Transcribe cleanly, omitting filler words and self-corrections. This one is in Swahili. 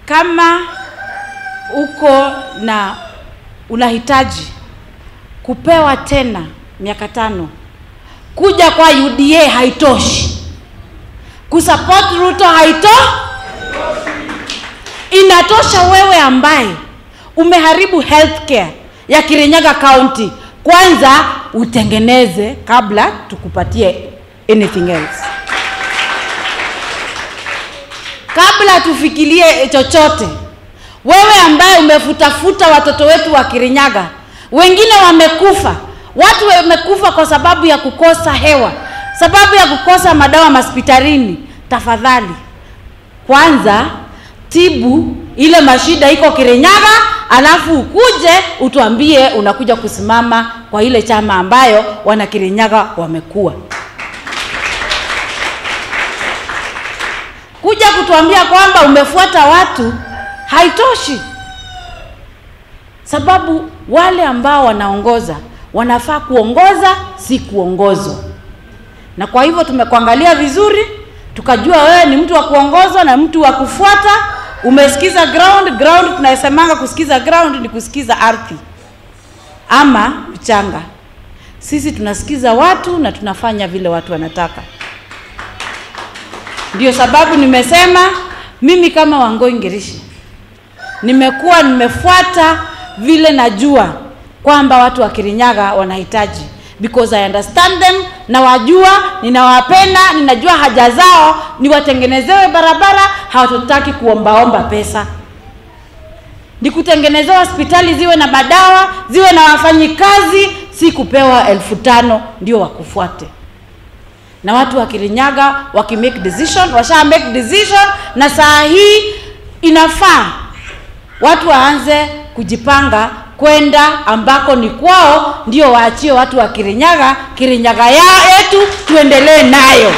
Kama uko na unahitaji kupewa tena miaka 5, kuja kwa UDA haitoshi, kusupport Ruto haitoshi. Inatosha wewe ambaye umeharibu healthcare ya Kirinyaga County. Kwanza utengeneze kabla tukupatie anything else. Kabla tufikirie chochote, wewe ambaye umefutafuta watoto wetu wa Kirinyaga, wengine wamekufa, watu wamekufa kwa sababu ya kukosa hewa, sababu ya kukosa madawa hospitalini. Tafadhali kwanza tibu ile mashida iko Kirinyaga, alafu ukuje utuambie unakuja kusimama kwa ile chama ambayo wana Kirinyaga wamekuwa. Kuja kutuambia kwamba umefuata watu haitoshi. Sababu wale ambao wanaongoza wanafaa kuongoza, si kuongozwa. Na kwa hivyo tumekuangalia vizuri, tukajua wewe ni mtu wa kuongozwa na mtu wa kufuata. Umesikiza ground. Ground tunasemanga kusikiza ground ni kusikiza ardhi ama mchanga. Sisi tunasikiza watu na tunafanya vile watu wanataka. Ndio sababu nimesema mimi kama Wangui Ngirici nimekuwa nimefuata vile najua kwamba watu wa Kirinyaga wanahitaji, because I understand them, na wajua, ninawapenda, ninajua haja zao, niwatengenezewe barabara, hawatotaki kuombaomba pesa. Nikutengenezewa hospitali ziwe na madawa, ziwe na wafanyikazi, si kupewa 5,000 ndio wakufuate. Na watu wa Kirinyaga waki make decision, washa make decision, na saa hii inafaa watu waanze kujipanga kwenda ambako ni kwao, ndio waachie watu wa Kirinyaga, Kirinyaga yetu tuendelee nayo.